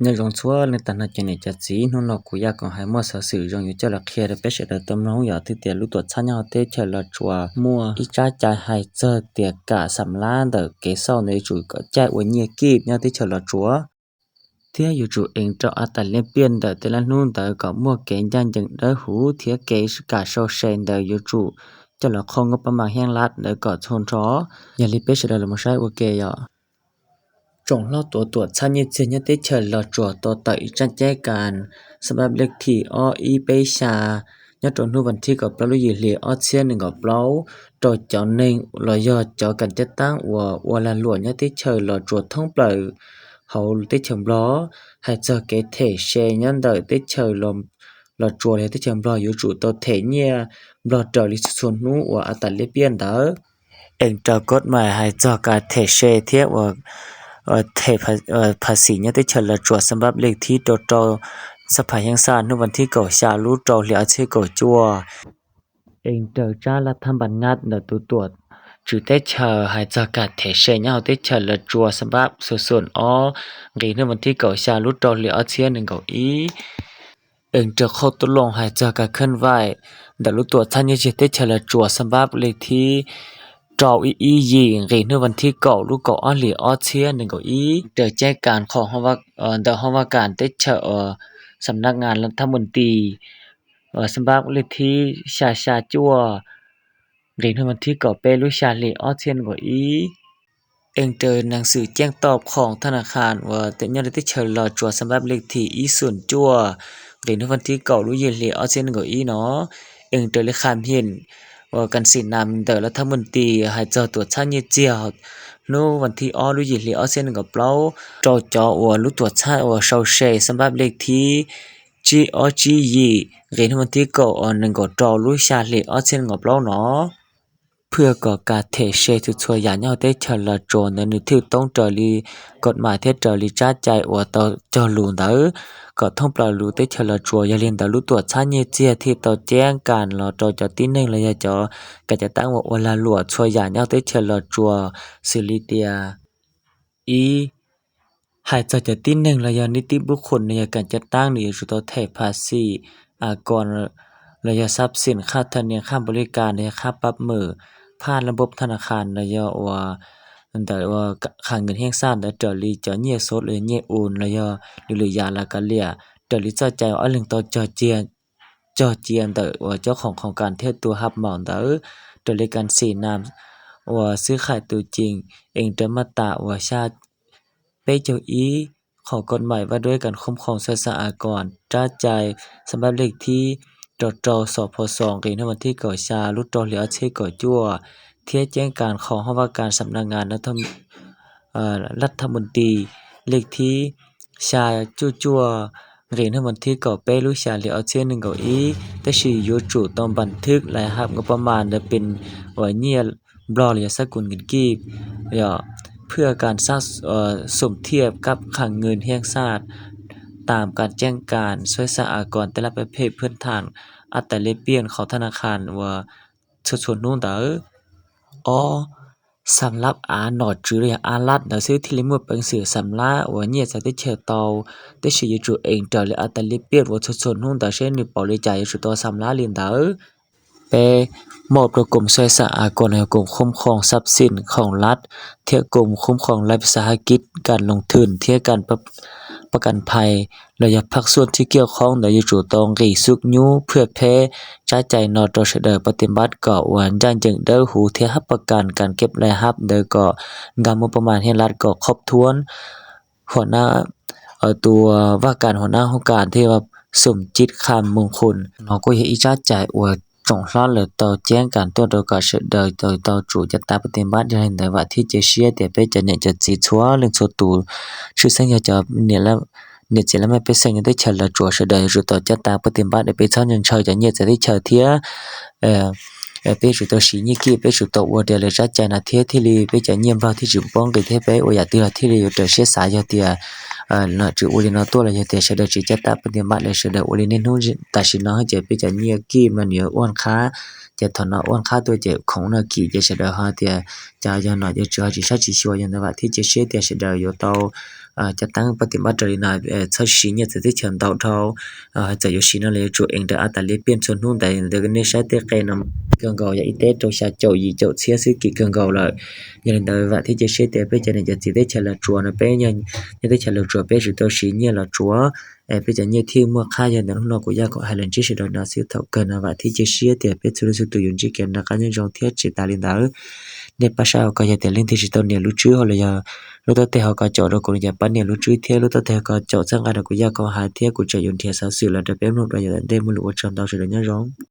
Nyob zoo txhua leej tag nrho cov niam cov txiv, hnub no kuv Yaj Koom Hais muaj xov xwm zoo yuav coj los qhia rau peb sawv daws tau mloog yom. Twb tias lub tuam txhab nyob hauv teb chaws Los Tsuas muaj ib tsab cai hais txog tias kam xam lab ntawm kev xauj ntawd yuav tsum kom caij ua nyiaj kij nyob teb chaws Los Tsuas, thiab yuav tsum ees rau a tas liab piaj ntawm tej lab hnub ntawd kom muaj kev ncaj ncees dawb huv thiab kev kam sau se ntawd yuav tsum coj los qhoj nqaj pab mas hiab lab ntawd kom txhua nrho. Yog li peb sawv daws los mus saib ua ke yom. Tsoom hlob tuav tuam txhab nyiaj txiag nyob teb chaws Los Tsuas tau tawm ib tsab ceeb kas xab npab lej thim ob ib peb xya nyob rau hnub vas thib kaum plaub lub yim hli ob txhiab nees nkaum plaub rau cov neeg los yog cov kam caj taab uas ua lag luam nyob teb chaws Los Tsuas thoob plaws hauv teb chaws Nplog, hais txog kev them se nyob ntawm teb chaws Los Tsuas los yog teb chaws Nplog yuav tsum tau them nyiaj Nplog raws li txhua txhua hnub uas a tas liab piaj ntawd. Ees raws koj mais hais txog kam them se thiab ua them phav xim nyob teb chaws Los Tsuas xab npab lej thib rau rau xab phas hiab xaj hnub vas thib kaum xya lub rau hli ob txhiab kaum cuaj. Ees raws tsab laj thab npas ngat ntawm tus tuam tswv teb chaws hais txog kam them se nyob hauv teb chaws Los Tsuas xab npab xu xum ob nqis hnub vas thib kaum xya lub rau hli ob txhiab nees nkaum ib. Ees raws qhov tub loo hais txog kam kheej vaim ntawm lub tuam txhab nyiaj txiag teb chaws Los Tsuas xab npab lej thib rau ib ib yim nqis hnub vas thib kaum lub kaum ob hlis ob txhiab nees nkaum ib. Raws ceeb kas qhov ntawm hoob vaj kas teb chaws uas xam nab ngas laj thab mus tis xab npab lej thib xya xya cuaj nqis hnub vas thib kaum peb lub xya hlis ob txhiab nees nkaum ib. Ees raws nas xwm ceeb toj khoom thab nas khas uas nyob rau teb chaws Los Tsuas xab npab lej thim ib xum cuaj nqis hnub vas thib kaum lub yim hli ob txhiab nees nkaum ib no. Ees raws li qhas him uas kas xim nas ntawm laj thab mus tis hais txog tuam txhab nyiaj txiag hnub vas thib ob lub yim hli ob txhiab nees nkaum plaub rau cov uas lub tuam txhab uas sau se xab npab lej thib tsib ob tsib yim nqis hnub vas thib kaum uas nees nkaum rau lub xya hlis ob txhiab nees nkaum plaub no. Phwj kom kam them se txhua txhua yam nyob hauv teb chaws Los Tsuas ntawd nws thiaj toob raws li koj mais thiab raws li tsab cai uas tau cog lus ntawd kom thoob plaws lub teb chaws Los Tsuas. Yog li ntawd lub tuam txhab nyiaj txiag thiaj tau ceeb kas los rau cov tib neeg los yog cov kam caj taab uas ua lag luam txhua yam nyob hauv teb chaws Los Tsuas xws li tias ib, hais txog cov tib neeg los yog niv tib npub qhum los yog kam caj taab nws yuav tsum tau them phav xim a koos los yog xab xim khaj thaj nias khaj npaum li kas los yog khaj pab mem phaj laj npub thab nas khas los yog uas ntawm uas qhas ngwm hiab xaj ntawd raws li cov nyiaj xov los yog nyiaj us los yog lwm lwm yam los kav liam raws li txoj cai ob leeg tau cog cia ntawm uas cov khoom khoom kas thiab tus haj maum ntawd raws li kas xim nas uas xwb khaim tus cees ees raws maj tas uas xya peb caug ib, qhov koj mais vaj duab kas khoob khoom xwb xav a koos tsab cai xab npab lej thib rau rau xov pho xos nqis hnub vas thib kaum xya lub rau hli ob txhiab kaum cuaj thiab ceeb kas qhov hoob vaj kas xam nab ngas laj thab mus tis lej thib xya cuaj cuaj nqis hnub vas thib kaum peb lub xya hli ob txhiab nees nkaum ib, tab sis yuav tsum tau npas thwb lais hab nqaj pab mas ntawd pes uas nyiaj Nplog los yog xab kus ngim kij, phwj kas xab xum thiaj kab qhas ngwm hiab xaj tam kas ceeb kas xwb xav a koos tej laj pab phem phwj tham ab tais lej piaj qhov thab nas khas uas txhua txhua hnub ntawd. Ob, xam lab av nom tswv los yog av lab ntawd xwb thiaj li muaj peev xwm xam lab uas nyiaj txawv teb chaws tau, tab sis yuav tsum ees raws li ab tais lej piaj uas txhua txhua hnub ntawd seb nws pauv li cas yuav tsum tau xam lab li ntawd. Peb, moj rau koom xwb xav a koos los yog koom khoob khoom xab xim khoom lab thiab koom khoob khoom lab xav hab kib kas loos thwm thiab kas pab kas phais los yog phaj xuaj thib kiaj qhoob ntawd yuav tsum tau nqis xub nyub phwj pheb tsab cai no rau sawv daws pab tej npab kom uas ncaj ncees dawb huv thiab hab pab kas kas keb lais hab ntawd kom nkag muaj pab mas hiab lab kom khob thuab. Huam nab, tus vaj kas huam nab hoob kas thiab xum cib kham moos qhum no kuj yog ib tsab cai uas tsoom hlob lawv tau ceeb kas tuaj rau kom sawv daws tau tsum caj tas pab tej npab. Yog li ntawd vam thiab cia siab tias peb cov niam cov txiv txhua leej txhua tus, tshwj xeeb yog cov niam txiv laj mej pej xeem nyob teb chaws Los Tsuas sawv daws yuav tsum tau caj tas pab tej npab, peb txhob ntshaw cov nyiaj txawv teb chaws thiab peb yuav tsum tau siv nyiaj kij, peb yuav tsum tau ua raws li tsab cai no thiab thiaj li peb cov nyiaj Nplog thiaj tsis poob nqis thiab peb ua yam twg los thiaj li yuav raws siab xav. Yog tias nom tswv ua li no tuaj los yog tias sawv daws tsis caj tas pab tej npab los sawv daws ua li niaj hnub tam sim no ces peb cov nyiaj kij mas nws yuav ua qhab, ces thaum no ua qhab tuaj ces khoom no kim ces sawv daws ho tias cas yog nom yog tswv ho tsis saib tsis xyuas. Yog ntawd vam thiab cia siab tias sawv daws yuav tau cov teeb pab tim npab raws li no, txhob siv nyiaj txiag teb chaws ntau dhau. Txawm yuav siv no los yuav tsum eev daws a tas li piaj txhua hnub ntawd. Nej saib tej qe no kawg nkaus yog ib teb rau xya caum yim caum txhiab xwb kim kawg nkaus lawm. Yog li ntawd vam thiab cia siab tias peb cov niam cov txiv teb chaws Los Tsuas no peb nyob teb chaws Los Tsuas peb tsum tau siv nyiaj Los Tsuas, peb cov nyiaj thiaj muaj qhab. Yog ntawm hnub no kuv Yaj Kaum hais los ntsib sawv daws no xwb. Thaum kawg no vam thiab cia siab tias peb txhua leej txhua tus yuav ntsib kev noj qab nyob zoo thiab tsis tas li ntawd. Nej pab saib ho ko yog tias leej twg tsis tau nias lub tswb hauv los yog lub tab teg ho ko caum rau kuv no ces pab nias lub tswb thiab lub tab teg ho ko caum txhawb nqa rau kuv Yaj Kaum hais thiab kuv tseem yuav nrhiav xov xwm los rau peb mloog dua yav tom ntej. Muaj lus ua tsaug ntau, sawv daws nyob zoo.